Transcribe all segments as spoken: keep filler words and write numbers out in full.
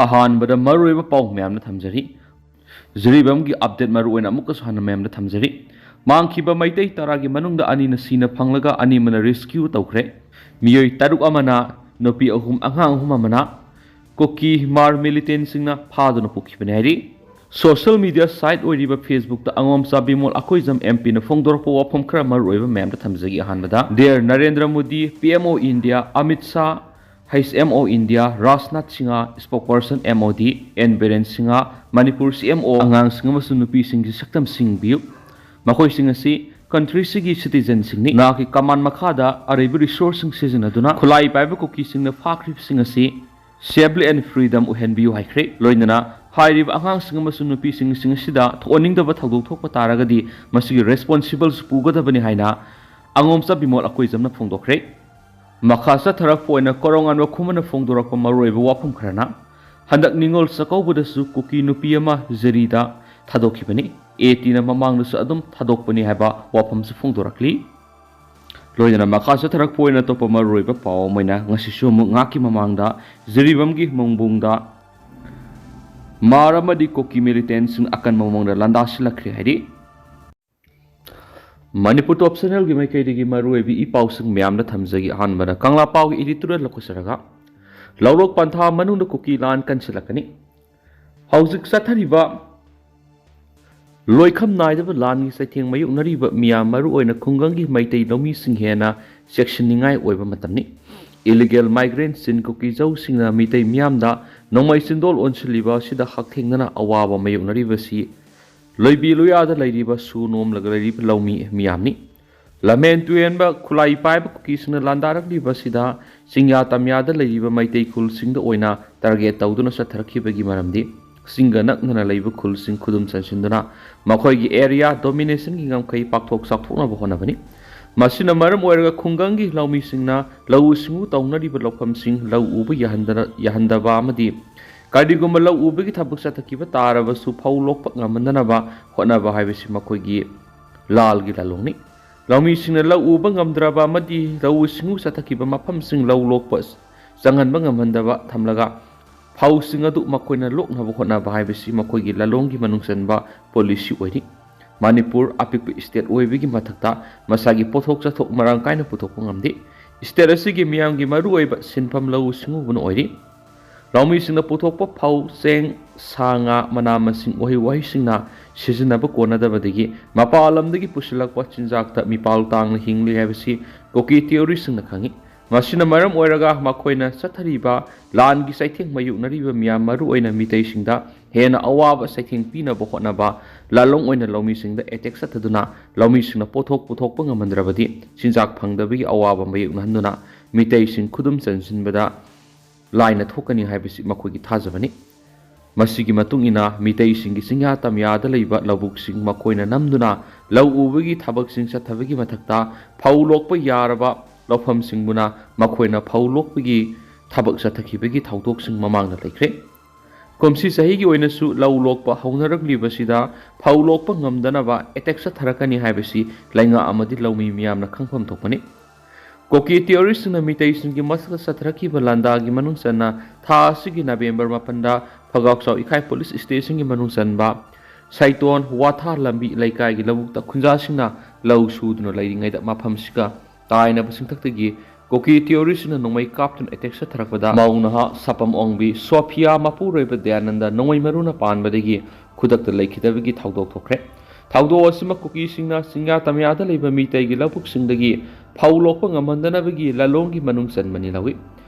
ꯑꯍꯥꯟꯕꯗ ꯃꯔꯨꯑꯣꯏꯕ ꯄꯥꯎ ꯃꯌꯥꯝꯅ ꯊꯝꯖꯔꯤ꯫ ꯖꯤꯔꯤꯕꯥꯝꯒꯤ update ꯃꯔꯨꯑꯣꯏꯅ ꯑꯃꯨꯛꯀꯁꯨ ꯍꯟꯅ ꯃꯌꯥꯝꯗ ꯊꯝꯖꯔꯤ꯫ ꯃꯥꯡꯈꯤꯕ ꯃꯩꯇꯩ ꯇꯔꯥꯒꯤ ꯃꯅꯨꯡꯗ ꯑꯅꯤꯅ ꯁꯤꯅ ꯐꯪꯂꯒ ꯑꯅꯤ ꯑꯃꯅ rescue ꯇꯧꯈ꯭ꯔꯦ꯫ ꯃꯤꯑꯣꯏ ꯇꯔꯨꯛ ꯑꯃꯅ, ꯅꯨꯄꯤ ꯑꯍꯨꯝ, ꯑꯉꯥꯡ ꯑꯍꯨꯝ ꯑꯃꯅ ꯀꯨꯀꯤ ꯃꯥꯔ militantꯁꯤꯡꯅ ꯐꯥꯗꯨꯅ ꯄꯨꯈꯤꯕꯅꯤ ꯍꯥꯏꯔꯤ꯫ Social media site ꯑꯣꯏꯔꯤꯕ Facebookꯇ ꯑꯉꯣꯝꯆꯥ ꯕꯤꯃꯣꯜ ꯑꯀꯣꯏꯖꯝ MPꯅ ꯐꯣꯡꯗꯣꯔꯛꯄ ꯋꯥꯐꯝ ꯈꯔ ꯃꯔꯨꯑꯣꯏꯕ ꯃꯌꯥꯝꯗ ꯊꯝꯖꯒꯦ꯫ ꯑꯍꯥꯟꯕꯗ, Dear Narendra Modi, PMO India Amit Shah, HMO India Rajnath Singh, spokesperson MOD N Biren Singh, Manipur CMO, ꯑꯉꯥꯡꯁꯤꯡ ꯑꯃꯁꯨꯡ ꯅꯨꯄꯤꯁꯤꯡꯒꯤ ꯁꯛꯇꯝ ꯁꯤꯡꯕꯤꯌꯨ꯫ ꯃꯈꯣꯏꯁꯤꯡ ꯑꯁꯤ countryꯁꯤꯒꯤ citizenꯁꯤꯡꯅꯤ꯫ ꯅꯍꯥꯛꯀꯤ command ꯃꯈꯥꯗ ꯑꯔꯩꯕ resourceꯁꯤꯡ ꯁꯤꯖꯤꯟꯅꯗꯨꯅ ꯈꯨꯠꯂꯥꯏ ꯄꯥꯏꯕ ꯀꯨꯀꯤꯁꯤꯡꯅ ꯐꯥꯈ꯭ꯔꯤꯕꯁꯤꯡ ꯑꯁꯤ safely and freedom ꯑꯣꯏꯍꯟꯕꯤꯌꯨ ꯍꯥꯏꯈ꯭ꯔꯦ꯫ ꯂꯣꯏꯅꯅ ꯍꯥꯏꯔꯤꯕ ꯑꯉꯥꯡꯁꯤꯡ ꯑꯃꯁꯨꯡ ꯅꯨꯄꯤꯁꯤꯡ ꯑꯁꯤꯗ ꯊꯣꯛꯍꯟꯅꯤꯡꯗꯕ ꯊꯧꯗꯣꯛ ꯊꯣꯛꯄ ꯇꯥꯔꯒꯗꯤ ꯃꯁꯤꯒꯤ responsible ꯄꯨꯒꯗꯕꯅꯤ ꯍꯥꯏꯅ ꯑꯉꯣꯝꯆꯥ ꯕꯤꯃꯣꯜ ꯑꯀꯣꯏꯖꯝꯅ ꯐꯣꯡꯗꯣꯛꯈ꯭ꯔꯦ꯫ ꯃꯈꯥ ꯆꯠꯊꯔꯛꯄ ꯑꯣꯏꯅ ꯀꯣꯔꯣꯉꯥꯟꯕ ꯈꯨꯃꯟꯅ ꯐꯣꯡꯗꯣꯔꯛꯄ ꯃꯔꯨꯑꯣꯏꯕ ꯋꯥꯐꯝ ꯈꯔꯅ, ꯍꯟꯗꯛ ꯅꯤꯉꯣꯜ ꯆꯥꯛꯀꯧꯕꯗꯁꯨ ꯀꯨꯀꯤ ꯅꯨꯄꯤ ꯑꯃ ꯖꯤꯔꯤꯗ ꯊꯥꯗꯣꯛꯈꯤꯕꯅꯤ꯫ ATꯅ ꯃꯃꯥꯡꯗꯁꯨ ꯑꯗꯨꯝ ꯊꯥꯗꯣꯛꯄꯅꯤ ꯍꯥꯏꯕ ꯋꯥꯐꯝꯁꯨ ꯐꯣꯡꯗꯣꯔꯛꯂꯤ꯫ ꯂꯣꯏꯅꯅ ꯃꯈꯥ ꯆꯠꯊꯔꯛꯄ ꯑꯣꯏꯅ ꯑꯇꯣꯞꯄ ꯃꯔꯨꯑꯣꯏꯕ ꯄꯥꯎ ꯑꯃ ꯑꯣꯏꯅ, ꯉꯁꯤꯁꯨ ꯑꯃꯨꯛ ꯉꯥꯏꯍꯥꯛꯀꯤ ꯃꯃꯥꯡꯗ ꯖꯤꯔꯤꯕꯥꯝꯒꯤ ꯃꯣꯡꯕꯣꯡꯗ ꯃꯥꯔ ꯑꯃꯗꯤ ꯀꯨꯀꯤ militantꯁꯤꯡ ꯑꯀꯟꯕ ꯃꯑꯣꯡꯗ ꯂꯥꯟꯗꯥꯁꯤꯜꯂꯛꯈ꯭ꯔꯦ ꯍꯥꯏꯔꯤ꯫ ꯃꯅꯤꯄꯨꯔ Top Channelꯒꯤ ꯃꯥꯏꯀꯩꯗꯒꯤ ꯃꯔꯨꯑꯣꯏꯕ ꯏ ꯄꯥꯎꯁꯤꯡ ꯃꯌꯥꯝꯗ ꯊꯝꯖꯒꯦ꯫ ꯑꯍꯥꯟꯕꯗ ꯀꯪꯂꯥ ꯄꯥꯎꯒꯤ editorial ꯂꯧꯈꯠꯆꯔꯒ, ꯂꯧꯔꯣꯛ ꯄꯟꯊꯥ ꯃꯅꯨꯡꯗ ꯀꯨꯀꯤ ꯂꯥꯟ ꯀꯟꯁꯤꯜꯂꯛꯀꯅꯤ꯫ ꯍꯧꯖꯤꯛ ꯆꯠꯊꯔꯤꯕ ꯂꯣꯏꯈꯝ ꯅꯥꯏꯗꯕ ꯂꯥꯟꯒꯤ ꯆꯩꯊꯦꯡ ꯃꯥꯌꯣꯛꯅꯔꯤꯕ ꯃꯤꯌꯥꯝ, ꯃꯔꯨꯑꯣꯏꯅ ꯈꯨꯡꯒꯪꯒꯤ ꯃꯩꯇꯩ ꯂꯧꯃꯤꯁꯤꯡ ꯍꯦꯟꯅ ꯆꯦꯛꯁꯤꯟꯅꯤꯡꯉꯥꯏ ꯑꯣꯏꯕ ꯃꯇꯝꯅꯤ꯫ Illegal migrant ꯆꯤꯟ ꯀꯨꯀꯤ ꯖꯧꯁꯤꯡꯅ ꯃꯤꯇꯩ ꯃꯤꯌꯥꯝꯗ ꯅꯣꯡꯃꯩ ꯆꯤꯟꯗꯣꯜ ꯑꯣꯟꯁꯤꯜꯂꯤꯕ ꯑꯁꯤꯗ ꯍꯛꯊꯦꯡꯅꯅ ꯑꯋꯥꯕ ꯃꯥꯌꯣꯛꯅꯔꯤꯕꯁꯤ ꯂꯣꯏꯕꯤ ꯂꯣꯏꯌꯥꯗ ꯂꯩꯔꯤꯕ, ꯁꯨ ꯅꯣꯝꯂꯒ ꯂꯩꯔꯤꯕ ꯂꯧꯃꯤ ꯃꯤꯌꯥꯝꯅꯤ꯫ ꯂꯝꯍꯦꯟ ꯇꯨꯍꯦꯟꯕ ꯈꯨꯠꯂꯥꯏ ꯄꯥꯏꯕ ꯀꯨꯀꯤꯁꯤꯡꯅ ꯂꯥꯟꯗꯥꯔꯛꯂꯤꯕ ꯑꯁꯤꯗ ꯆꯤꯡꯌꯥ ꯇꯝꯌꯥꯗ ꯂꯩꯔꯤꯕ ꯃꯩꯇꯩ ꯈꯨꯜꯁꯤꯡꯗ ꯑꯣꯏꯅ target ꯇꯧꯗꯨꯅ ꯆꯠꯊꯔꯛꯈꯤꯕꯒꯤ ꯃꯔꯝꯗꯤ, ꯆꯤꯡꯒ ꯅꯛꯅꯅ ꯂꯩꯕ ꯈꯨꯜꯁꯤꯡ ꯈꯨꯗꯨꯝ ꯆꯟꯁꯤꯟꯗꯨꯅ ꯃꯈꯣꯏꯒꯤ area dominationꯒꯤ ꯉꯝꯈꯩ ꯄꯥꯛꯊꯣꯛ ꯆꯥꯎꯊꯣꯛꯅꯕ ꯍꯣꯠꯅꯕꯅꯤ꯫ ꯃꯁꯤꯅ ꯃꯔꯝ ꯑꯣꯏꯔꯒ ꯈꯨꯡꯒꯪꯒꯤ ꯂꯧꯃꯤꯁꯤꯡꯅ ꯂꯧꯎ ꯁꯤꯡꯎ ꯇꯧꯅꯔꯤꯕ ꯂꯧꯐꯝꯁꯤꯡ ꯂꯧ ꯎꯕ ꯌꯥꯍꯟꯗꯅ-, ꯌꯥꯍꯟꯗꯕ ꯑꯃꯗꯤ ꯀꯔꯤꯒꯨꯝꯕ ꯂꯧ ꯎꯕꯒꯤ ꯊꯕꯛ ꯆꯠꯊꯈꯤꯕ ꯇꯥꯔꯕꯁꯨ ꯐꯧ ꯂꯣꯛꯄ ꯉꯝꯍꯟꯗꯅꯕ ꯍꯣꯠꯅꯕ ꯍꯥꯏꯕꯁꯤ ꯃꯈꯣꯏꯒꯤ ꯂꯥꯜꯒꯤ ꯂꯥꯂꯣꯡꯅꯤ꯫ ꯂꯧꯃꯤꯁꯤꯡꯅ ꯂꯧ ꯎꯕ ꯉꯝꯗ꯭ꯔꯕ ꯑꯃꯗꯤ ꯂꯧꯎ ꯁꯤꯡꯎ ꯆꯠꯊꯈꯤꯕ ꯃꯐꯝꯁꯤꯡ ꯂꯧ ꯂꯣꯛꯄ ꯆꯪꯍꯟꯕ ꯉꯝꯍꯟꯗꯕ ꯊꯝꯂꯒ, ꯐꯧꯁꯤꯡ ꯑꯗꯨ ꯃꯈꯣꯏꯅ ꯂꯣꯛꯅꯕ ꯍꯣꯠꯅꯕ ꯍꯥꯏꯕꯁꯤ ꯃꯈꯣꯏꯒꯤ ꯂꯥꯂꯣꯡꯒꯤ ꯃꯅꯨꯡ ꯆꯟꯕ ꯄꯣꯂꯤꯁꯤ ꯑꯣꯏꯔꯤ꯫ ꯃꯅꯤꯄꯨꯔ ꯑꯄꯤꯛꯄ ꯁ꯭ꯇꯦꯠ ꯑꯣꯏꯕꯒꯤ ꯃꯊꯛꯇ ꯃꯁꯥꯒꯤ ꯄꯣꯠꯊꯣꯛ ꯆꯥꯊꯣꯛ ꯃꯔꯥꯡ ꯀꯥꯏꯅ ꯄꯨꯊꯣꯛꯄ ꯉꯝꯗꯦ꯫ ꯁ꯭ꯇꯦꯠ ꯑꯁꯤꯒꯤ ꯃꯤꯌꯥꯝꯒꯤ ꯃꯔꯨꯑꯣꯏꯕ ꯁꯤꯟꯐꯝ ꯂꯧꯎ ꯁꯤꯡꯎꯕꯅ ꯑꯣꯏꯔꯤ꯫ ꯂꯧꯃꯤꯁꯤꯡꯅ ꯄꯨꯊꯣꯛꯄ ꯐꯧ, ꯆꯦꯡ, ꯁꯥ ꯉꯥ, ꯃꯅꯥ ꯃꯁꯤꯡ, ꯎꯍꯩ ꯋꯥꯍꯩꯁꯤꯡꯅ ꯁꯤꯖꯤꯟꯅꯕ ꯀꯣꯟꯅꯗꯕꯗꯒꯤ ꯃꯄꯥꯟ ꯂꯝꯗꯒꯤ ꯄꯨꯁꯤꯜꯂꯛꯄ ꯆꯤꯟꯖꯥꯛꯇ ꯃꯤꯄꯥꯜ ꯇꯥꯡꯅ ꯍꯤꯡꯂꯤ ꯍꯥꯏꯕꯁꯤ ꯀꯨꯀꯤ ꯇꯤꯑꯣꯔꯤꯁꯤꯡꯅ ꯈꯪꯏ꯫ ꯃꯁꯤꯅ ꯃꯔꯝ ꯑꯣꯏꯔꯒ ꯃꯈꯣꯏꯅ ꯆꯠꯊꯔꯤꯕ ꯂꯥꯟꯒꯤ ꯆꯩꯊꯦꯡ ꯃꯥꯌꯣꯛꯅꯔꯤꯕ ꯃꯤꯌꯥꯝ, ꯃꯔꯨꯑꯣꯏꯅ ꯃꯤꯇꯩꯁꯤꯡꯗ ꯍꯦꯟꯅ ꯑꯋꯥꯕ ꯆꯩꯊꯦꯡ ꯄꯤꯅꯕ ꯍꯣꯠꯅꯕ, ꯂꯥꯂꯣꯡ ꯑꯣꯏꯅ ꯂꯧꯃꯤꯁꯤꯡꯗ ꯑꯦꯇꯦꯛ ꯆꯠꯊꯗꯨꯅ ꯂꯧꯃꯤꯁꯤꯡꯅ ꯄꯣꯠꯊꯣꯛ ꯄꯨꯊꯣꯛꯄ ꯉꯝꯍꯟꯗ꯭ꯔꯕꯗꯤ ꯆꯤꯟꯖꯥꯛ ꯐꯪꯗꯕꯒꯤ ꯑꯋꯥꯕ ꯃꯥꯌꯣꯛꯅꯍꯟꯗꯨꯅ ꯃꯤꯇꯩꯁꯤꯡ ꯈꯨꯗꯨꯝ ꯆꯟꯁꯤꯟꯕꯗ ꯂꯥꯏꯅ ꯊꯣꯛꯀꯅꯤ ꯍꯥꯏꯕꯁꯤ ꯃꯈꯣꯏꯒꯤ ꯊꯥꯖꯕꯅꯤ꯫ ꯃꯁꯤꯒꯤ ꯃꯇꯨꯡ ꯏꯟꯅ ꯃꯤꯇꯩꯁꯤꯡꯒꯤ ꯆꯤꯡꯌꯥ ꯇꯝꯌꯥꯗ ꯂꯩꯕ ꯂꯧꯕꯨꯛꯁꯤꯡ ꯃꯈꯣꯏꯅ ꯅꯝꯗꯨꯅ ꯂꯧ ꯎꯕꯒꯤ ꯊꯕꯛꯁꯤꯡ ꯆꯠꯊꯕꯒꯤ ꯃꯊꯛꯇ ꯐꯧ ꯂꯣꯛꯄ ꯌꯥꯔꯕ ꯂꯧꯐꯝꯁꯤꯡꯕꯨꯅ ꯃꯈꯣꯏꯅ ꯐꯧ ꯂꯣꯛꯄꯒꯤ ꯊꯕꯛ ꯆꯠꯊꯈꯤꯕꯒꯤ ꯊꯧꯗꯣꯛꯁꯤꯡ ꯃꯃꯥꯡꯗ ꯂꯩꯈ꯭ꯔꯦ꯫ ꯀꯨꯝꯁꯤ ꯆꯍꯤꯒꯤ ꯑꯣꯏꯅꯁꯨ ꯂꯧ ꯂꯣꯛꯄ ꯍꯧꯅꯔꯛꯂꯤꯕꯁꯤꯗ ꯐꯧ ꯂꯣꯛꯄ ꯉꯝꯗꯅꯕ ꯑꯦꯇꯦꯛ ꯆꯠꯊꯔꯛꯀꯅꯤ ꯍꯥꯏꯕꯁꯤ ꯂꯩꯉꯥꯛ ꯑꯃꯗꯤ ꯂꯧꯃꯤ ꯃꯤꯌꯥꯝꯅ ꯈꯪꯐꯝ ꯊꯣꯛꯄꯅꯤ꯫ ꯀꯨꯀꯤ ꯇꯤꯑꯣꯔꯤꯁꯁꯤꯡꯅ ꯃꯤꯇꯩꯁꯤꯡꯒꯤ ꯃꯊꯛꯇ ꯆꯠꯊꯔꯛꯈꯤꯕ ꯂꯥꯟꯗꯥꯒꯤ ꯃꯅꯨꯡ ꯆꯟꯅ ꯊꯥ ꯑꯁꯤꯒꯤ ꯅꯕꯦꯝꯕꯔ ꯃꯥꯄꯟꯗ ꯐꯒꯥꯎꯆꯥꯎ ꯏꯈꯥꯏ ꯄꯨꯂꯤꯁ ꯁ꯭ꯇꯦꯁꯟꯒꯤ ꯃꯅꯨꯡ ꯆꯟꯕ ꯁꯩꯇꯣꯟ ꯋꯥꯊꯥ ꯂꯝꯕꯤ ꯂꯩꯀꯥꯏꯒꯤ ꯂꯧꯕꯨꯛꯇ ꯈꯨꯟꯖꯥꯁꯤꯡꯅ ꯂꯧ ꯁꯨꯗꯨꯅ ꯂꯩꯔꯤꯉꯩꯗ ꯃꯐꯝꯁꯤꯒ ꯇꯥꯏꯅꯕ ꯆꯤꯡꯊꯛꯇꯒꯤ ꯀꯨꯀꯤ ꯇꯤꯑꯣꯔꯤꯁꯁꯤꯡꯅ ꯅꯣꯡꯃꯩ ꯀꯥꯞꯇꯨꯅ ꯑꯦꯇꯦꯛ ꯆꯠꯊꯔꯛꯄꯗ ꯃꯧ ꯅꯍꯥ ꯁꯥꯄꯝ ꯑꯣꯡꯕꯤ ꯁꯣꯐꯤꯌꯥ ꯃꯄꯨꯔꯣꯏꯕ ꯗꯌꯥꯅꯟꯗ ꯅꯣꯡꯃꯩ ꯃꯔꯨꯅ ꯄꯥꯟꯕꯗꯒꯤ ꯈꯨꯗꯛꯇ ꯂꯩꯈꯤꯗꯕꯒꯤ ꯊꯧꯗꯣꯛ ꯊꯣꯛꯈ꯭ꯔꯦ꯫ ꯊꯧꯗꯣꯛ ꯑꯁꯤꯃꯛ ꯀꯨꯀꯤꯁꯤꯡꯅ ꯆꯤꯡꯌꯥ ꯇꯝꯌꯥꯗ ꯂꯩꯕ ꯃꯤꯇꯩꯒꯤ ꯂꯧꯕꯨꯛꯁꯤꯡꯗꯒꯤ ꯐꯧ ꯂꯣꯛꯄ ꯉꯝꯍꯟꯗꯅꯕꯒꯤ ꯂꯥꯂꯣꯡꯒꯤ ꯃꯅꯨꯡ ꯆꯟꯕꯅꯤ ꯂꯧꯏ꯫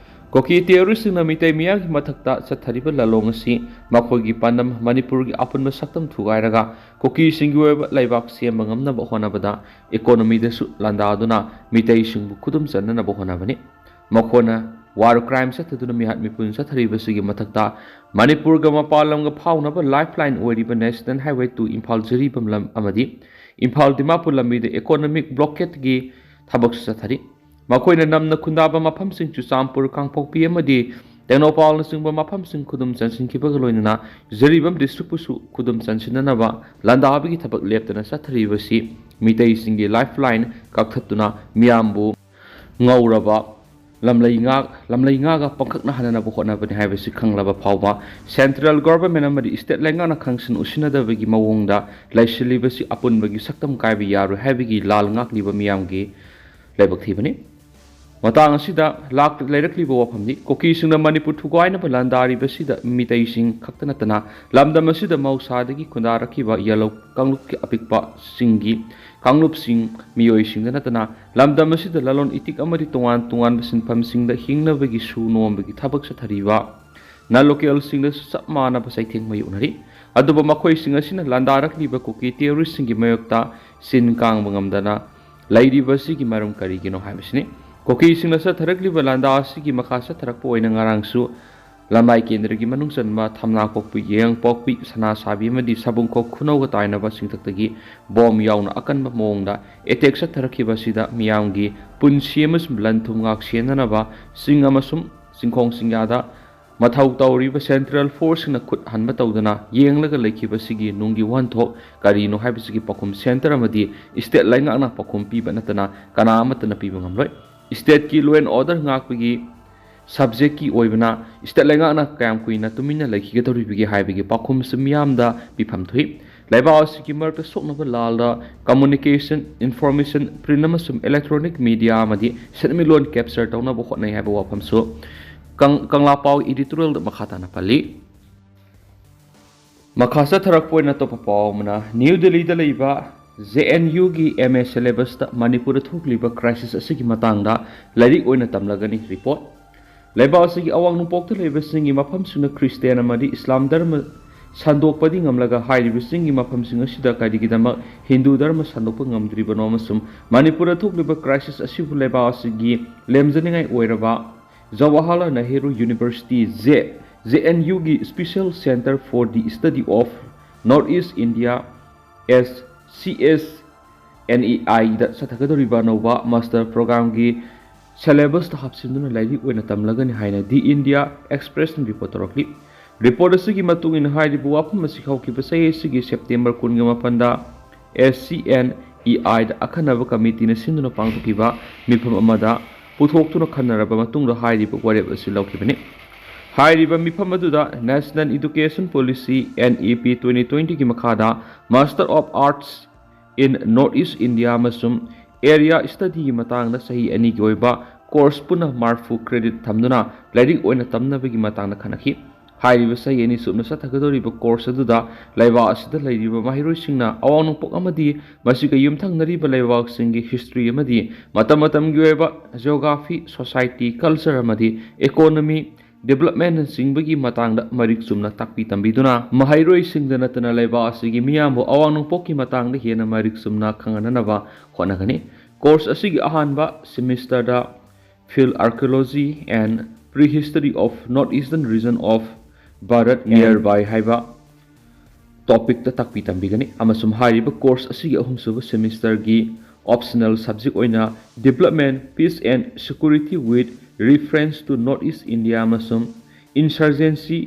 ꯀꯨꯀꯤ ꯇꯤꯑꯣꯔꯤꯁꯁꯤꯡꯅ ꯃꯤꯇꯩ ꯃꯤꯌꯥꯝꯒꯤ ꯃꯊꯛꯇ ꯆꯠꯊꯔꯤꯕ ꯂꯥꯂꯣꯡ ꯑꯁꯤ ꯃꯈꯣꯏꯒꯤ ꯄꯥꯟꯗꯝ ꯃꯅꯤꯄꯨꯔꯒꯤ ꯑꯄꯨꯟꯕ ꯁꯛꯇꯝ ꯊꯨꯒꯥꯏꯔꯒ ꯀꯨꯀꯤꯁꯤꯡꯒꯤ ꯑꯣꯏꯕ ꯂꯩꯕꯥꯛ ꯁꯦꯝꯕ ꯉꯝꯅꯕ ꯍꯣꯠꯅꯕꯗ ꯏꯀꯣꯅꯣꯃꯤꯗꯁꯨ ꯂꯥꯟꯗꯥꯗꯨꯅ ꯃꯤꯇꯩꯁꯤꯡꯕꯨ ꯈꯨꯗꯨꯝ ꯆꯟꯅꯅꯕ ꯍꯣꯠꯅꯕꯅꯤ꯫ ꯃꯈꯣꯏꯅ ꯋꯥꯔ ꯀ꯭ꯔꯥꯏꯝ ꯆꯠꯊꯗꯨꯅ ꯃꯤꯍꯥꯠ ꯃꯤꯄꯨꯟ ꯆꯠꯊꯔꯤꯕꯁꯤꯒꯤ ꯃꯊꯛꯇ ꯃꯅꯤꯄꯨꯔꯒ ꯃꯄꯥꯟ ꯂꯝꯒ ꯐꯥꯎꯅꯕ ꯂꯥꯏꯐ ꯂꯥꯏꯟ ꯑꯣꯏꯔꯤꯕ national highway two Imphal Jiribam ꯂꯝ ꯑꯃꯗꯤ ꯏꯝꯐꯥꯜ ꯗꯤꯃꯥꯄꯨꯔ ꯂꯝꯕꯤꯗ ꯏꯀꯣꯅꯣꯃꯤꯛ ꯕ꯭ꯂꯣꯀꯦꯠꯀꯤ ꯊꯕꯛꯁꯨ ꯆꯠꯊꯔꯤ꯫ ꯃꯈꯣꯏꯅ ꯅꯝꯅ ꯈꯨꯟꯗꯥꯕ ꯃꯐꯝꯁꯤꯡ ꯆꯨꯔꯆꯥꯟꯄꯨꯔ, ꯀꯥꯡꯄꯣꯛꯄꯤ ꯑꯃꯗꯤ ꯇꯦꯡꯅꯧꯄꯜꯅꯆꯤꯡꯕ ꯃꯐꯝꯁꯤꯡ ꯈꯨꯗꯨꯝ ꯆꯟꯁꯤꯟꯈꯤꯕꯒ ꯂꯣꯏꯅꯅ ꯖꯤꯔꯤꯕꯥꯝ ꯗꯤꯁꯇ꯭ꯔꯤꯛꯄꯨꯁꯨ ꯈꯨꯗꯨꯝ ꯆꯟꯁꯤꯟꯅꯅꯕ ꯂꯥꯟꯗꯥꯕꯒꯤ ꯊꯕꯛ ꯂꯦꯞꯇꯅ ꯆꯠꯊꯔꯤꯕꯁꯤ ꯃꯤꯇꯩꯁꯤꯡꯒꯤ ꯂꯥꯏꯐ ꯂꯥꯏꯟ ꯀꯛꯊꯠꯇꯨꯅ ꯃꯤꯌꯥꯝꯕꯨ ꯉꯧꯔꯕ ꯂꯝꯂꯩꯉꯥꯛ ꯂꯝꯂꯩꯉꯥꯛꯒ ꯄꯪꯈꯛꯅ ꯍꯟꯅꯅꯕ ꯍꯣꯠꯅꯕꯅꯤ ꯍꯥꯏꯕꯁꯤ ꯈꯪꯂꯕ ꯐꯥꯎꯕ, central government ꯑꯃꯗꯤ state ꯂꯩꯉꯥꯛꯅ ꯈꯪꯁꯤꯟ ꯎꯁꯤꯟꯅꯗꯕꯒꯤ ꯃꯑꯣꯡꯗ ꯂꯩꯁꯤꯜꯂꯤꯕꯁꯤ ꯑꯄꯨꯟꯕꯒꯤ ꯁꯛꯇꯝ ꯀꯥꯏꯕ ꯌꯥꯔꯣꯏ ꯍꯥꯏꯕꯒꯤ ꯂꯥꯜ ꯉꯥꯛꯂꯤꯕ ꯃꯤꯌꯥꯝꯒꯤ ꯂꯥꯏꯕꯛ ꯊꯤꯕꯅꯤ꯫ ꯃꯇꯥꯡ ꯑꯁꯤꯗ ꯂꯥꯛ-, ꯂꯩꯔꯛꯂꯤꯕ ꯋꯥꯐꯝꯗꯤ, ꯀꯨꯀꯤꯁꯤꯡꯅ ꯃꯅꯤꯄꯨꯔ ꯊꯨꯒꯥꯏꯅꯕ ꯂꯥꯟꯗꯥꯔꯤꯕꯁꯤꯗ ꯃꯤꯇꯩꯁꯤꯡ ꯈꯛꯇ ꯅꯠꯇꯅ ꯂꯝꯗꯝ ꯑꯁꯤꯗ ꯃꯍꯧꯁꯥꯗꯒꯤ ꯈꯨꯟꯗꯥꯔꯛꯈꯤꯕ ꯌꯦꯜꯍꯧ ꯀꯥꯡꯂꯨꯞꯀꯤ ꯑꯄꯤꯛꯄꯁꯤꯡꯒꯤ ꯀꯥꯡꯂꯨꯞꯁꯤꯡ, ꯃꯤꯑꯣꯏꯁꯤꯡꯗ ꯅꯠꯇꯅ ꯂꯝꯗꯝ ꯑꯁꯤꯗ ꯂꯂꯣꯟ ꯏꯇꯤꯛ ꯑꯃꯗꯤ ꯇꯣꯉꯥꯟ ꯇꯣꯉꯥꯟꯕ ꯁꯤꯟꯐꯝꯁꯤꯡꯗ ꯍꯤꯡꯅꯕꯒꯤ ꯁꯨ ꯅꯣꯝꯕꯒꯤ ꯊꯕꯛ ꯆꯠꯊꯔꯤꯕ ꯅꯟ ꯂꯣꯀꯦꯜꯁꯤꯡꯗꯁꯨ ꯆꯞ ꯃꯥꯟꯅꯕ ꯆꯩꯊꯦꯡ ꯃꯥꯌꯣꯛꯅꯔꯤ꯫ ꯑꯗꯨꯕꯨ ꯃꯈꯣꯏꯁꯤꯡ ꯑꯁꯤꯅ ꯂꯥꯟꯗꯥꯔꯛꯂꯤꯕ ꯀꯨꯀꯤ terroristꯁꯤꯡꯒꯤ ꯃꯥꯌꯣꯛꯇ ꯁꯤꯟ ꯀꯥꯡꯕ ꯉꯝꯗꯅ ꯂꯩꯔꯤꯕꯁꯤꯒꯤ ꯃꯔꯝ ꯀꯔꯤꯒꯤꯅꯣ ꯍꯥꯏꯕꯁꯤꯅꯤ꯫ ꯀꯨꯀꯤꯁꯤꯡꯅ ꯆꯠꯊꯔꯛꯂꯤꯕ ꯂꯥꯟꯗꯥ ꯑꯁꯤꯒꯤ ꯃꯈꯥ ꯆꯠꯊꯔꯛꯄ ꯑꯣꯏꯅ ꯉꯔꯥꯡꯁꯨ ꯂꯝꯂꯥꯏ ꯀꯦꯟꯗ꯭ꯔꯒꯤ ꯃꯅꯨꯡ ꯆꯟꯕ ꯊꯝꯅꯥ ꯀꯣꯛꯄꯤ, ꯌꯦꯡꯄꯣꯛꯄꯤ, ꯁꯅꯥꯁꯥꯕꯤ ꯑꯃꯗꯤ ꯁꯥꯕꯨꯡꯈꯣꯛ ꯈꯨꯅꯧꯒ ꯇꯥꯏꯅꯕ ꯆꯤꯡꯊꯛꯇꯒꯤ ꯕꯣꯝ ꯌꯥꯎꯅ ꯑꯀꯟꯕ ꯃꯑꯣꯡꯗ attack ꯆꯠꯊꯔꯛꯈꯤꯕ ꯑꯁꯤꯗ ꯃꯤꯌꯥꯝꯒꯤ ꯄꯨꯟꯁꯤ ꯑꯃꯁꯨꯡ ꯂꯟ ꯊꯨꯝ ꯉꯥꯛ ꯁꯦꯟꯅꯅꯕ ꯆꯤꯡ ꯑꯃꯁꯨꯡ ꯆꯤꯡꯈꯣꯡ ꯆꯤꯡꯌꯥꯗ ꯃꯊꯧ ꯇꯧꯔꯤꯕ central forceꯁꯤꯡꯅ ꯈꯨꯠ ꯍꯟꯕ ꯇꯧꯗꯅ ꯌꯦꯡꯂꯒ ꯂꯩꯈꯤꯕꯁꯤꯒꯤ ꯅꯨꯡꯒꯤ ꯋꯥꯍꯟꯊꯣꯛ ꯀꯔꯤꯅꯣ ꯍꯥꯏꯕꯁꯤꯒꯤ ꯄꯥꯎꯈꯨꯝ center ꯑꯃꯗꯤ state ꯂꯩꯉꯥꯛꯅ ꯄꯥꯎꯈꯨꯝ ꯄꯤꯕ ꯅꯠꯇꯅ ꯀꯅꯥ ꯑꯃꯠꯇꯅ ꯄꯤꯕ ꯉꯝꯂꯣꯏ꯫ Stateꯀꯤ law and order ꯉꯥꯛꯄꯒꯤ subjectꯀꯤ ꯑꯣꯏꯕꯅ state ꯂꯩꯉꯥꯛꯅ ꯀꯌꯥꯝ ꯀꯨꯏꯅ ꯇꯨꯃꯤꯟꯅ ꯂꯩꯈꯤꯒꯗꯧꯔꯤꯕꯒꯦ ꯍꯥꯏꯕꯒꯤ ꯄꯥꯎꯈꯨꯝꯁꯨ ꯃꯤꯌꯥꯝꯗ ꯄꯤꯐꯝ ꯊꯣꯛꯏ꯫ ꯂꯩꯕꯥꯛ ꯑꯁꯤꯒꯤ ꯃꯔꯛꯇ ꯁꯣꯛꯅꯕ ꯂꯥꯜꯗ communication, information, print ꯑꯃꯁꯨꯡ electronic media ꯑꯃꯗꯤ ꯁꯦꯟꯃꯤꯠꯂꯣꯟ capture ꯇꯧꯅꯕ ꯍꯣꯠꯅꯩ ꯍꯥꯏꯕ ꯋꯥꯐꯝꯁꯨ ꯀꯪ-, ꯀꯪꯂꯥ ꯄꯥꯎ editorialꯗ ꯃꯈꯥ ꯇꯥꯅ ꯄꯜꯂꯤ꯫ ꯃꯈꯥ ꯆꯠꯊꯔꯛꯄ ꯑꯣꯏꯅ ꯑꯇꯣꯞꯄ ꯄꯥꯎ ꯑꯃꯅ, ꯅ꯭ꯌꯨ ꯗꯦꯜꯂꯤꯗ ꯂꯩꯕ JNUꯒꯤ MA syllabusꯇ ꯃꯅꯤꯄꯨꯔꯗ ꯊꯣꯛꯂꯤꯕ crisis ꯑꯁꯤꯒꯤ ꯃꯇꯥꯡꯗ ꯂꯥꯏꯔꯤꯛ ꯑꯣꯏꯅ ꯇꯝꯂꯒꯅꯤ report꯫ ꯂꯩꯕꯥꯛ ꯑꯁꯤꯒꯤ ꯑꯋꯥꯡ ꯅꯣꯡꯄꯣꯛꯇ ꯂꯩꯕꯁꯤꯡꯒꯤ ꯃꯐꯝꯁꯤꯡꯅ ꯈ꯭ꯔꯤꯁꯇꯤꯌꯥꯟ ꯑꯃꯗꯤ ꯏꯁꯂꯥꯝ ꯙꯔꯃ ꯁꯟꯗꯣꯛꯄꯗꯤ ꯉꯝꯂꯒ, ꯍꯥꯏꯔꯤꯕꯁꯤꯡꯒꯤ ꯃꯐꯝꯁꯤꯡ ꯑꯁꯤꯗ ꯀꯔꯤꯒꯤꯗꯃꯛ ꯍꯤꯟꯗꯨ ꯙꯔꯃ ꯁꯟꯗꯣꯛꯄ ꯉꯝꯗ꯭ꯔꯤꯕꯅꯣ ꯑꯃꯁꯨꯡ ꯃꯅꯤꯄꯨꯔꯗ ꯊꯣꯛꯂꯤꯕ crisis ꯑꯁꯤꯕꯨ ꯂꯩꯕꯥꯛ ꯑꯁꯤꯒꯤ ꯂꯦꯝꯖꯅꯤꯡꯉꯥꯏ ꯑꯣꯏꯔꯕ Jawaharlal Nehru university, J-, JNUꯒꯤ Special Centre for the Study of North East India, SCSNEIꯗ ꯆꯠꯊꯒꯗꯧꯔꯤꯕ ꯑꯅꯧꯕ master programꯒꯤ syllabusꯇ ꯍꯥꯞꯆꯤꯟꯗꯨꯅ ꯂꯥꯏꯔꯤꯛ ꯑꯣꯏꯅ ꯇꯝꯂꯒꯅꯤ ꯍꯥꯏꯅ The India Expressꯅ report ꯇꯧꯔꯛꯂꯤ꯫ Report ꯑꯁꯤꯒꯤ ꯃꯇꯨꯡ ꯏꯟꯅ, ꯍꯥꯏꯔꯤꯕ ꯋꯥꯐꯝ ꯑꯁꯤ ꯍꯧꯈꯤꯕ ꯆꯍꯤ ꯑꯁꯤꯒꯤ September ꯀꯨꯟꯒ ꯃꯥꯄꯟꯗ SCNEIꯗ ꯑꯈꯟꯅꯕ committeeꯅ ꯁꯤꯟꯗꯨꯅ ꯄꯥꯡꯊꯣꯛꯈꯤꯕ ꯃꯤꯐꯝ ꯑꯃꯗ ꯄꯨꯊꯣꯛꯇꯨꯅ ꯈꯟꯅꯔꯕ ꯃꯇꯨꯡꯗ ꯍꯥꯏꯔꯤꯕ ꯋꯥꯔꯦꯞ ꯑꯁꯤ ꯂꯧꯈꯤꯕꯅꯤ꯫ ꯍꯥꯏꯔꯤꯕ ꯃꯤꯐꯝ ꯑꯗꯨꯗ National Education Policy, N E P, twenty twenty ꯒꯤ ꯃꯈꯥꯗ Master of Arts in North East India ꯑꯃꯁꯨꯡ Area Study ꯒꯤ ꯃꯇꯥꯡꯗ ꯆꯍꯤ ꯑꯅꯤꯒꯤ ꯑꯣꯏꯕ course ꯄꯨꯟꯅ ꯃꯔꯤꯐꯨ credit ꯊꯝꯗꯨꯅ ꯂꯥꯏꯔꯤꯛ ꯑꯣꯏꯅ ꯇꯝꯅꯕꯒꯤ ꯃꯇꯥꯡꯗ ꯈꯟꯅꯈꯤ꯫ ꯍꯥꯏꯔꯤꯕ ꯆꯍꯤ ꯑꯅꯤ ꯆꯨꯞꯅ ꯆꯠꯊꯒꯗꯧꯔꯤꯕ course ꯑꯗꯨꯗ ꯂꯩꯕꯥꯛ ꯑꯁꯤꯗ ꯂꯩꯔꯤꯕ ꯃꯍꯩꯔꯣꯏꯁꯤꯡꯅ ꯑꯋꯥꯡ ꯅꯣꯡꯄꯣꯛ ꯑꯃꯗꯤ ꯃꯁꯤꯒ ꯌꯨꯝꯊꯪꯅꯔꯤꯕ ꯂꯩꯕꯥꯛꯁꯤꯡꯒꯤ history ꯑꯃꯗꯤ ꯃꯇꯝ ꯃꯇꯝꯒꯤ ꯑꯣꯏꯕ geography, society, culture ꯑꯃꯗꯤ economy developmentꯅꯆꯤꯡꯕꯒꯤ ꯃꯇꯥꯡꯗ ꯃꯔꯤꯛ ꯆꯨꯝꯅ ꯇꯥꯛꯄꯤ ꯇꯝꯕꯤꯗꯨꯅ ꯃꯍꯩꯔꯣꯏꯁꯤꯡꯗ ꯅꯠꯇꯅ ꯂꯩꯕꯥꯛ ꯑꯁꯤꯒꯤ ꯃꯤꯌꯥꯝꯕꯨ ꯑꯋꯥꯡ ꯅꯣꯡꯄꯣꯛꯀꯤ ꯃꯇꯥꯡꯗ ꯍꯦꯟꯅ ꯃꯔꯤꯛ ꯆꯨꯝꯅ ꯈꯪꯍꯟꯅꯅꯕ ꯍꯣꯠꯅꯒꯅꯤ꯫ Course ꯑꯁꯤꯒꯤ ꯑꯍꯥꯟꯕ semesterꯗ Field Archaeology and Prehistory of North Eastern Region of Bharat Nearby ꯍꯥꯏꯕ topicꯇ ꯇꯥꯛꯄꯤ ꯇꯝꯕꯤꯒꯅꯤ ꯑꯃꯁꯨꯡ ꯍꯥꯏꯔꯤꯕ course ꯑꯁꯤꯒꯤ ꯑꯍꯨꯝꯁꯨꯕ semesterꯒꯤ optional subject ꯑꯣꯏꯅ Development, Peace and Security with Reference to North East India ꯑꯃꯁꯨꯡ Insurgency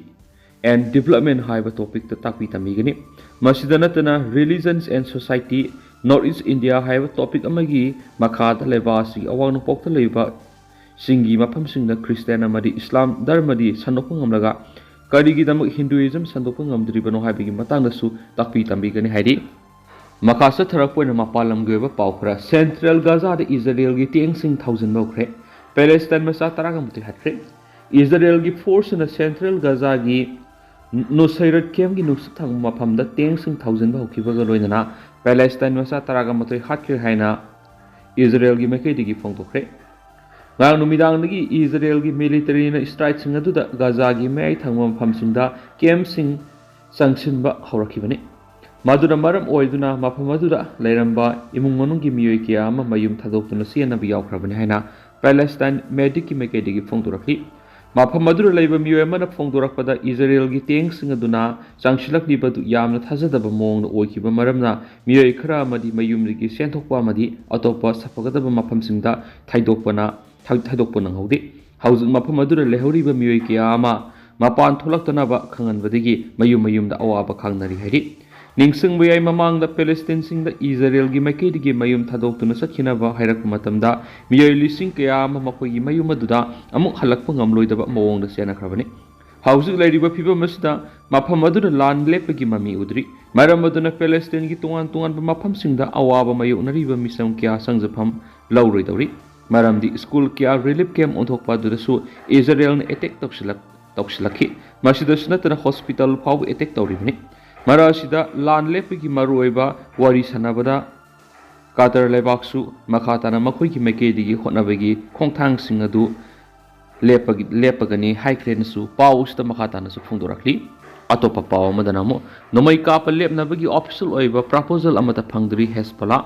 and Development ꯍꯥꯏꯕ topicꯇ ꯇꯥꯛꯄꯤ ꯇꯝꯕꯤꯒꯅꯤ꯫ ꯃꯁꯤꯗ ꯅꯠꯇꯅ Religions and Society, North East India ꯍꯥꯏꯕ topic ꯑꯃꯒꯤ ꯃꯈꯥꯗ ꯂꯩꯕꯥꯛ ꯑꯁꯤꯒꯤ ꯑꯋꯥꯡ ꯅꯣꯡꯄꯣꯛꯇ ꯂꯩꯕ ꯁꯤꯡꯒꯤ ꯃꯐꯝꯁꯤꯡꯗ Christian ꯑꯃꯗꯤ Islam ꯙꯔꯃꯗꯤ ꯁꯟꯗꯣꯛꯄ ꯉꯝꯂꯒ ꯀꯔꯤꯒꯤꯗꯃꯛ Hinduism ꯁꯟꯗꯣꯛꯄ ꯉꯝꯗ꯭ꯔꯤꯕꯅꯣ ꯍꯥꯏꯕꯒꯤ ꯃꯇꯥꯡꯗꯁꯨ ꯇꯥꯛꯄꯤ ꯇꯝꯕꯤꯒꯅꯤ ꯍꯥꯏꯔꯤ꯫ ꯃꯈꯥ ꯆꯠꯊꯔꯛꯄ ꯑꯣꯏꯅ ꯃꯄꯥꯟ ꯂꯝꯒꯤ ꯑꯣꯏꯕ ꯄꯥꯎ ꯈꯔ꯫ Central Gazaꯗ ꯏꯖꯔꯦꯜꯒꯤ tank ꯁꯤꯡ ꯊꯧꯖꯤꯟꯕ ꯍꯧꯈ꯭ꯔꯦ꯫ Palestine ꯃꯆꯥ ꯇꯔꯥꯒ ꯃꯥꯊꯣꯏ ꯍꯥꯠꯈ꯭ꯔꯦ꯫ ꯏꯖꯔꯦꯜꯒꯤ forceꯅ Central Gazaꯒꯤ ꯅꯨꯁꯩꯔꯠ campꯀꯤ ꯅꯨꯡꯁꯤꯠ ꯊꯥꯡꯕ ꯃꯐꯝꯗ tank ꯁꯤꯡ ꯊꯧꯖꯤꯟꯕ ꯍꯧꯈꯤꯕꯒ ꯂꯣꯏꯅꯅ Palestine ꯃꯆꯥ ꯇꯔꯥꯒ ꯃꯥꯊꯣꯏ ꯍꯥꯠꯈ꯭ꯔꯦ ꯍꯥꯏꯅ ꯏꯖꯔꯦꯜꯒꯤ ꯃꯥꯏꯀꯩꯗꯒꯤ ꯐꯣꯡꯗꯣꯛꯈ꯭ꯔꯦ꯫ ꯉꯔꯥꯡ ꯅꯨꯃꯤꯗꯥꯡꯗꯒꯤ ꯏꯖꯔꯦꯜꯒꯤ militaryꯅ strikeꯁꯤꯡ ꯑꯗꯨꯗ ꯒꯥꯖꯥꯒꯤ ꯃꯌꯥꯏ ꯊꯪꯕ ꯃꯐꯝꯁꯤꯡꯗ campꯁꯤꯡ ꯆꯪꯁꯤꯟꯕ ꯍꯧꯔꯛꯈꯤꯕꯅꯤ꯫ ꯃꯗꯨꯅ ꯃꯔꯝ ꯑꯣꯏꯗꯨꯅ ꯃꯐꯝ ꯑꯗꯨꯗ ꯂꯩꯔꯝꯕ ꯏꯃꯨꯡ ꯃꯅꯨꯡꯒꯤ ꯃꯤꯑꯣꯏ ꯀꯌꯥ ꯑꯃ ꯃꯌꯨꯝ ꯊꯥꯗꯣꯛꯇꯨꯅ ꯆꯦꯟꯅꯕ ꯌꯥꯎꯈ꯭ꯔꯕꯅꯤ ꯍꯥꯏꯅ Palestine Medicꯀꯤ ꯃꯥꯏꯀꯩꯗꯒꯤ ꯐꯣꯡꯗꯣꯔꯛꯂꯤ꯫ ꯃꯐꯝ ꯑꯗꯨꯗ ꯂꯩꯕ ꯃꯤꯑꯣꯏ ꯑꯃꯅ ꯐꯣꯡꯗꯣꯔꯛꯄꯗ, ꯏꯖꯔꯦꯜꯒꯤ tankꯁꯤꯡ ꯑꯗꯨꯅ ꯆꯪꯁꯤꯜꯂꯛꯂꯤꯕꯗꯨ ꯌꯥꯝꯅ ꯊꯥꯖꯗꯕ ꯃꯑꯣꯡꯗ ꯑꯣꯏꯈꯤꯕ ꯃꯔꯝꯅ ꯃꯤꯑꯣꯏ ꯈꯔ ꯑꯃꯗꯤ ꯃꯌꯨꯝꯗꯒꯤ ꯆꯦꯟꯊꯣꯛꯄ ꯑꯃꯗꯤ ꯑꯇꯣꯞꯄ ꯁꯥꯐꯒꯗꯕ ꯃꯐꯝꯁꯤꯡꯗ ꯊꯩꯗꯣꯛꯄꯅ ꯊꯩ-, ꯊꯩꯗꯣꯛꯄ ꯅꯪꯍꯧꯗꯦ꯫ ꯍꯧꯖꯤꯛ ꯃꯐꯝ ꯑꯗꯨꯗ ꯂꯩꯍꯧꯔꯤꯕ ꯃꯤꯑꯣꯏ ꯀꯌꯥ ꯑꯃ ꯃꯄꯥꯟ ꯊꯣꯛꯂꯛꯇꯅꯕ ꯈꯪꯍꯟꯕꯗꯒꯤ ꯃꯌꯨꯝ ꯃꯌꯨꯝꯗ ꯑꯋꯥꯕ ꯈꯥꯡꯅꯔꯤ ꯍꯥꯏꯔꯤ꯫ ꯅꯤꯡꯁꯤꯡꯕ ꯌꯥꯏ, ꯃꯃꯥꯡꯗ ꯄꯦꯂꯦꯁꯇꯤꯟꯁꯤꯡꯗ ꯏꯖꯔꯦꯜꯒꯤ ꯃꯥꯏꯀꯩꯗꯒꯤ ꯃꯌꯨꯝ ꯊꯥꯗꯣꯛꯇꯨꯅ ꯆꯠꯈꯤꯅꯕ ꯍꯥꯏꯔꯛꯄ ꯃꯇꯝꯗ ꯃꯤꯑꯣꯏ ꯂꯤꯁꯤꯡ ꯀꯌꯥ ꯑꯃ ꯃꯈꯣꯏꯒꯤ ꯃꯌꯨꯝ ꯑꯗꯨꯗ ꯑꯃꯨꯛ ꯍꯜꯂꯛꯄ ꯉꯝꯂꯣꯏꯗꯕ ꯃꯑꯣꯡꯗ ꯆꯦꯟꯅꯈ꯭ꯔꯕꯅꯤ꯫ ꯍꯧꯖꯤꯛ ꯂꯩꯔꯤꯕ ꯐꯤꯕꯝ ꯑꯁꯤꯗ ꯃꯐꯝ ꯑꯗꯨꯗ ꯂꯥꯟ ꯂꯦꯞꯄꯒꯤ ꯃꯃꯤ ꯎꯗ꯭ꯔꯤ꯫ ꯃꯔꯝ ꯑꯗꯨꯅ ꯄꯦꯂꯦꯁꯇꯤꯟꯒꯤ ꯇꯣꯉꯥꯟ ꯇꯣꯉꯥꯟꯕ ꯃꯐꯝꯁꯤꯡꯗ ꯑꯋꯥꯕ ꯃꯥꯌꯣꯛꯅꯔꯤꯕ ꯃꯤꯆꯝ ꯀꯌꯥ ꯆꯪꯖꯐꯝ ꯂꯧꯔꯣꯏꯗꯧꯔꯤ꯫ ꯃꯔꯝꯗꯤ ꯁ꯭ꯀꯨꯜ ꯀꯌꯥ ꯔꯤꯂꯤꯐ ꯀꯦꯝꯞ ꯑꯣꯟꯊꯣꯛꯄ ꯑꯗꯨꯗꯁꯨ ꯏꯖꯔꯦꯜꯅ ꯑꯦꯇꯦꯛ ꯇꯧꯁꯤꯜꯂꯛ-, ꯇꯧꯁꯤꯜꯂꯛꯈꯤ꯫ ꯃꯁꯤꯗꯁꯨ ꯅꯠꯇꯅ ꯍꯣꯁꯄꯤꯇꯥꯜ ꯐꯥꯎꯕ ꯑꯦꯇꯦꯛ ꯇꯧꯔꯤꯕꯅꯤ꯫ ꯃꯔꯛ ꯑꯁꯤꯗ ꯂꯥꯟ ꯂꯦꯞꯄꯒꯤ ꯃꯔꯨꯑꯣꯏꯕ ꯋꯥꯔꯤ ꯁꯥꯟꯅꯕꯗ ꯀꯥꯇꯔ ꯂꯩꯕꯥꯛꯁꯨ ꯃꯈꯥ ꯇꯥꯅ ꯃꯈꯣꯏꯒꯤ ꯃꯥꯏꯀꯩꯗꯒꯤ ꯍꯣꯠꯅꯕꯒꯤ ꯈꯣꯡꯊꯥꯡꯁꯤꯡ ꯑꯗꯨ ꯂꯦꯞꯄꯒꯤ-, ꯂꯦꯞꯄꯒꯅꯤ ꯍꯥꯏꯈ꯭ꯔꯦꯅꯁꯨ ꯄꯥꯎ ꯑꯁꯤꯗ ꯃꯈꯥ ꯇꯥꯅꯁꯨ ꯐꯣꯡꯗꯣꯔꯛꯂꯤ꯫ ꯑꯇꯣꯞꯄ ꯄꯥꯎ ꯑꯃꯗꯅ ꯑꯃꯨꯛ ꯅꯣꯡꯃꯩ ꯀꯥꯞꯄ ꯂꯦꯞꯅꯕꯒꯤ ꯑꯣꯐꯤꯁꯤꯌꯦꯜ ꯑꯣꯏꯕ ꯄ꯭ꯔꯄꯣꯖꯦꯜ ꯑꯃꯠꯇ ꯐꯪꯗ꯭ꯔꯤ ꯍꯦꯁꯕꯣꯂꯥ꯫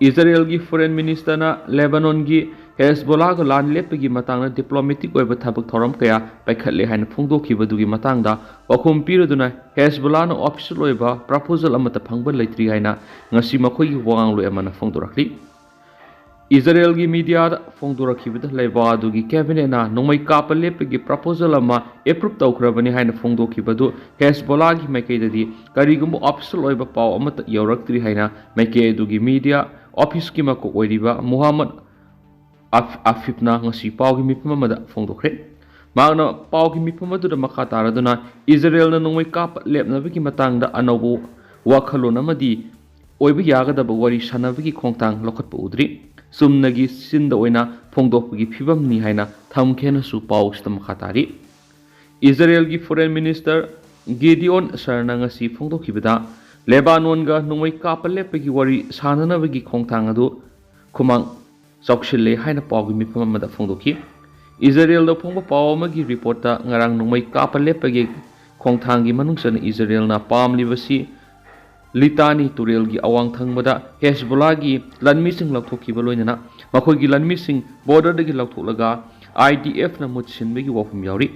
ꯏꯖꯔꯦꯜꯒꯤ ꯐꯣꯔꯦꯟ ꯃꯤꯅꯤꯁꯇꯔꯅ ꯂꯦꯕꯥꯅꯣꯟꯒꯤ ꯍꯦꯁꯕꯣꯂꯥꯒ ꯂꯥꯟ ꯂꯦꯞꯄꯒꯤ ꯃꯇꯥꯡꯗ ꯗꯤꯄ꯭ꯂꯣꯃꯦꯇꯤꯛ ꯑꯣꯏꯕ ꯊꯕꯛ ꯊꯧꯔꯝ ꯀꯌꯥ ꯄꯥꯏꯈꯠꯂꯦ ꯍꯥꯏꯅ ꯐꯣꯡꯗꯣꯛꯈꯤꯕꯗꯨꯒꯤ ꯃꯇꯥꯡꯗ ꯄꯥꯎꯈꯨꯝ ꯄꯤꯔꯗꯨꯅ ꯍꯦꯁꯕꯣꯂꯥꯅ ꯑꯣꯐꯤꯁꯤꯌꯦꯜ ꯑꯣꯏꯕ ꯄ꯭ꯔꯄꯣꯖꯦꯜ ꯑꯃꯠꯇ ꯐꯪꯕ ꯂꯩꯇ꯭ꯔꯤ ꯍꯥꯏꯅ ꯉꯁꯤ ꯃꯈꯣꯏꯒꯤ ꯋꯥꯉꯥꯡꯂꯣꯏ ꯑꯃꯅ ꯐꯣꯡꯗꯣꯔꯛꯂꯤ꯫ ꯏꯖꯔꯦꯜꯒꯤ ꯃꯤꯗꯤꯌꯥꯗ ꯐꯣꯡꯗꯣꯔꯛꯈꯤꯕꯗ ꯂꯩꯕꯥꯛ ꯑꯗꯨꯒꯤ ꯀꯦꯕꯤꯅꯦꯠꯅ ꯅꯣꯡꯃꯩ ꯀꯥꯞꯄ ꯂꯦꯞꯄꯒꯤ ꯄ꯭ꯔꯄꯣꯖꯦꯜ ꯑꯃ ꯑꯦꯄ꯭ꯔꯨꯞ ꯇꯧꯈ꯭ꯔꯕꯅꯤ ꯍꯥꯏꯅ ꯐꯣꯡꯗꯣꯛꯈꯤꯕꯗꯨ ꯍꯦꯁꯕꯣꯂꯥꯒꯤ ꯃꯥꯏꯀꯩꯗꯗꯤ ꯀꯔꯤꯒꯨꯝꯕ ꯑꯣꯐꯤꯁꯤꯌꯦꯜ ꯑꯣꯏꯕ ꯄꯥꯎ ꯑꯃꯠꯇ ꯌꯧꯔꯛꯇ꯭ꯔꯤ ꯍꯥꯏꯅ ꯃꯥꯏꯀꯩ ꯑꯗꯨꯒꯤ ꯃꯤꯗꯤꯌꯥ ꯑꯣꯐꯤꯁꯀꯤ ꯃꯀꯣꯛ ꯑꯣꯏꯔꯤꯕ ꯃꯨꯍꯝꯃꯗ ꯑꯥꯐ-, ꯑꯥꯐꯤꯐꯅ ꯉꯁꯤ ꯄꯥꯎꯒꯤ ꯃꯤꯐꯝ ꯑꯃꯗ ꯐꯣꯡꯗꯣꯛꯈ꯭ꯔꯦ꯫ ꯃꯍꯥꯛꯅ ꯄꯥꯎꯒꯤ ꯃꯤꯐꯝ ꯑꯗꯨꯗ ꯃꯈꯥ ꯇꯥꯔꯗꯨꯅ ꯏꯖꯔꯦꯜꯅ ꯅꯣꯡꯃꯩ ꯀꯥꯞꯄ ꯂꯦꯞꯅꯕꯒꯤ ꯃꯇꯥꯡꯗ ꯑꯅꯧꯕ ꯋꯥꯈꯜꯂꯣꯟ ꯑꯃꯗꯤ ꯑꯣꯏꯕ ꯌꯥꯒꯗꯕ ꯋꯥꯔꯤ ꯁꯥꯟꯅꯕꯒꯤ ꯈꯣꯡꯊꯥꯡ ꯂꯧꯈꯠꯄ ꯎꯗ꯭ꯔꯤ꯫ ꯆꯨꯝꯅꯒꯤ ꯆꯤꯟꯗ ꯑꯣꯏꯅ ꯐꯣꯡꯗꯣꯛꯄꯒꯤ ꯐꯤꯕꯝꯅꯤ ꯍꯥꯏꯅ ꯊꯝꯈꯤꯅꯁꯨ ꯄꯥꯎꯁꯤꯗ ꯃꯈꯥ ꯇꯥꯔꯤ꯫ ꯏꯖꯔꯦꯜꯒꯤ ꯐꯣꯔꯦꯟ ꯃꯤꯅꯤꯁꯇꯔ ꯒꯤꯗꯤꯑꯣꯟ ꯁꯥꯔꯅ ꯉꯁꯤ ꯐꯣꯡꯗꯣꯛꯈꯤꯕꯗ ꯂꯦꯕꯥꯅꯣꯟꯒ ꯅꯣꯡꯃꯩ ꯀꯥꯞꯄ ꯂꯦꯞꯄꯒꯤ ꯋꯥꯔꯤ ꯁꯥꯟꯅꯅꯕꯒꯤ ꯈꯣꯡꯊꯥꯡ ꯑꯗꯨ ꯈꯨꯃꯥꯡ ꯆꯥꯎꯁꯤꯜꯂꯦ ꯍꯥꯏꯅ ꯄꯥꯎꯒꯤ ꯃꯤꯐꯝ ꯑꯃꯗ ꯐꯣꯡꯗꯣꯛꯈꯤ꯫ ꯏꯖꯔꯦꯜꯗ ꯐꯣꯡꯕ ꯄꯥꯎ ꯑꯃꯒꯤ ꯔꯤꯄꯣꯔꯠꯇ ꯉꯔꯥꯡ ꯅꯣꯡꯃꯩ ꯀꯥꯞꯄ ꯂꯦꯞꯄꯒꯤ ꯈꯣꯡꯊꯥꯡꯒꯤ ꯃꯅꯨꯡ ꯆꯟꯅ ꯏꯖꯔꯦꯜꯅ ꯄꯥꯝꯂꯤꯕꯁꯤ ꯂꯤꯇꯥꯅꯤ ꯇꯨꯔꯦꯜꯒꯤ ꯑꯋꯥꯡ ꯊꯪꯕꯗ ꯍꯦꯁꯕꯣꯂꯥꯒꯤ ꯂꯥꯟꯃꯤꯁꯤꯡ ꯂꯧꯊꯣꯛꯈꯤꯕ ꯂꯣꯏꯅꯅ ꯃꯈꯣꯏꯒꯤ ꯂꯥꯟꯃꯤꯁꯤꯡ ꯕꯣꯔꯗꯔꯗꯒꯤ ꯂꯧꯊꯣꯛꯂꯒ ꯑꯥꯏ ꯗꯤ ꯑꯦꯐꯅ ꯃꯨꯠ ꯁꯤꯟꯕꯒꯤ ꯋꯥꯐꯝ ꯌꯥꯎꯔꯤ꯫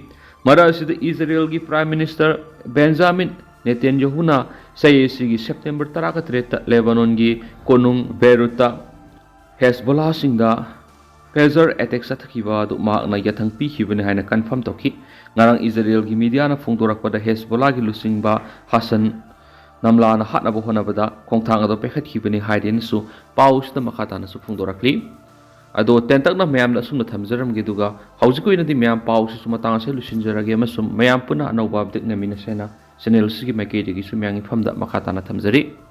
ꯃꯔꯛ ꯑꯁꯤꯗ ꯏꯖꯔꯦꯜꯒꯤ ꯄ꯭ꯔꯥꯏꯝ ꯃꯤꯅꯤꯁꯇꯔ ꯕꯦꯟꯖꯥꯃꯤꯟ ꯅꯦꯇꯦꯟꯌꯥꯍꯨꯅ ꯆꯍꯤ ꯑꯁꯤꯒꯤ ꯁꯦꯞꯇꯦꯝꯕꯔ ꯇꯔꯥꯒ ꯇꯔꯦꯠꯇ ꯂꯦꯕꯥꯅꯣꯟꯒꯤ ꯀꯣꯅꯨꯡ ꯕꯦꯔꯨꯠꯇ ꯍꯦꯁꯕꯣꯂꯥꯁꯤꯡꯗ ꯐꯦꯖꯔ ꯑꯦꯇꯦꯛ ꯆꯠꯊꯈꯤꯕ ꯑꯗꯨ ꯃꯍꯥꯛꯅ ꯌꯥꯊꯪ ꯄꯤꯈꯤꯕꯅꯤ ꯍꯥꯏꯅ ꯀꯟꯐꯥꯔꯝ ꯇꯧꯈꯤ꯫ ꯉꯔꯥꯡ ꯏꯖꯔꯦꯜꯒꯤ ꯃꯤꯗꯤꯌꯥꯅ ꯐꯣꯡꯗꯣꯔꯛꯄꯗ ꯍꯦꯁꯕꯣꯂꯥꯒꯤ ꯂꯨꯆꯤꯡꯕ ꯍꯥꯁꯟ ꯅꯝꯂꯥꯅ ꯍꯥꯠꯅꯕ ꯍꯣꯠꯅꯕꯗ ꯈꯣꯡꯊꯥꯡ ꯑꯗꯨ ꯄꯥꯏꯈꯠꯈꯤꯕꯅꯤ ꯍꯥꯏꯗꯦꯅꯁꯨ ꯄꯥꯎꯁꯤꯗ ꯃꯈꯥ ꯇꯥꯅꯁꯨ ꯐꯣꯡꯗꯣꯔꯛꯂꯤ꯫ ꯑꯗꯣ ꯇꯦꯟꯇꯛꯅ ꯃꯌꯥꯝꯗ ꯑꯁꯨꯝꯅ ꯊꯝꯖꯔꯝꯒꯦ, ꯑꯗꯨꯒ ꯍꯧꯖꯤꯛꯀꯤ ꯑꯣꯏꯅꯗꯤ ꯃꯌꯥꯝ ꯄꯥꯎꯁꯤꯁꯨ ꯃꯇꯥꯡ ꯑꯁꯤꯗ ꯂꯣꯏꯁꯤꯟꯖꯔꯒꯦ, ꯑꯃꯁꯨꯡ ꯃꯌꯥꯝ ꯄꯨꯟꯅ ꯑꯅꯧꯕ ꯑꯞꯗꯦꯠ ꯉꯥꯏꯃꯤꯟꯅꯁꯦꯅ ꯆꯦꯅꯦꯜ ꯑꯁꯤꯒꯤ ꯃꯥꯏꯀꯩꯗꯒꯤꯁꯨ ꯃꯌꯥꯝꯒꯤ ꯐꯝꯗ ꯃꯈꯥ ꯇꯥꯅ ꯊꯝꯖꯔꯤ꯫